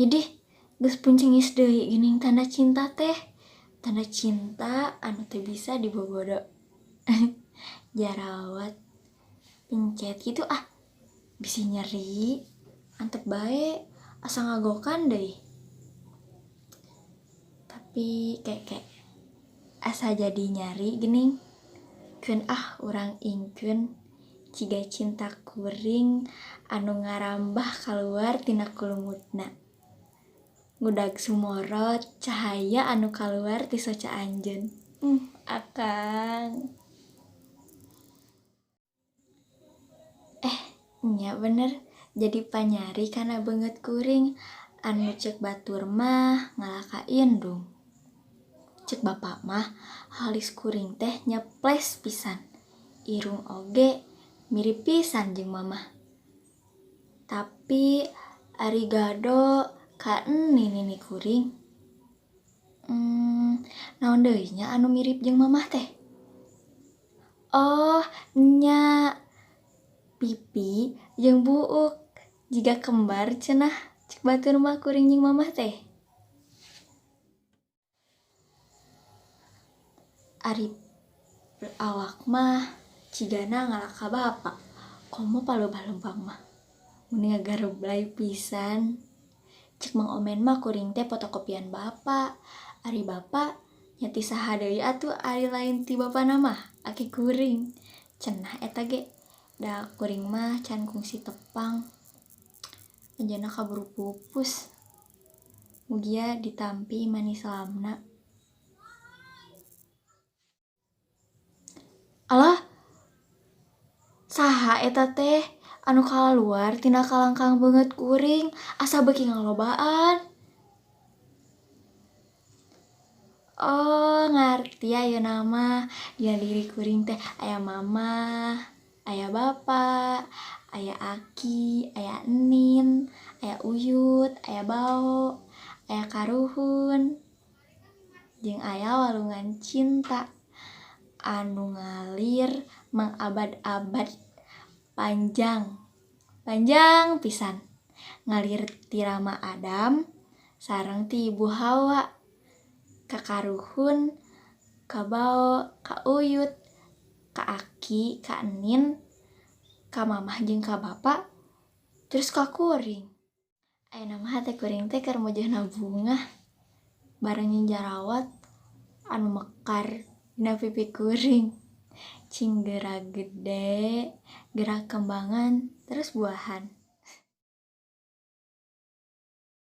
Idih, geus puncengis deui geuning tanda cinta teh. Tanda cinta anu teu bisa dibobodo. Jarawat pencet gitu ah, bisi nyeri, antep bae asa ngagokan deui. Tapi kek asa jadi nyari geuning. Keun ah urang ingkeun ciga cinta kuring anu ngarambah kaluar tina kulumutna. Ngudag sumorot cahaya anu kaluar ti soca anjeun. Akang. Nya bener jadi panyari kana beungeut kuring anu ceuk batur mah ngalaka indung. Ceuk bapak mah halis kuring teh nyeples pisan. Irung oge mirip pisan jeung mamah. Tapi ari gado ka eni nini kuring. Naon deui nya anu mirip jeung mamah teh? Oh, nya pipi jeung buuk jiga kembar cenah ceuk batur mah kuring jeung mamah teh. Ari awak mah cigana ngalaka bapak, komo palebah-lembang mah. Mun ngagareblay pisan. Ceuk Mang Omen mah kuring teh fotokopian bapak. Ari bapak nya ti saha deui atuh ari lain ti bapana mah, aki kuring. Cenah eta ge. Da kuring mah can kungsi tepang. Anjeunna kaburu pupus. Mugia ditampi iman Islamna. Alah, saha eta teh anu kaluar tina kalangkang beungeut kuring asa beuki ngalobaan. Oh, ngarti ayeuna mah dina diri kuring teh aya mamah, aya bapak, aya aki, aya enin, aya uyut, aya bao, aya karuhun, jeung aya walungan cinta anu ngalir mangabad-abad panjang, panjang pisan ngalir ti Rama Adam sareng ti Ibu Hawa ka karuhun, ka bao, ka uyut, ka aki, ka enin, ka mamah jeung ka bapak, terus ka kuring. Ayeuna mah hate kuring teh keur mojehna bungah bareng jeung jarawat anu mekar dina pipi kuring. Cing geura gede, geura kembangan, terus buahan.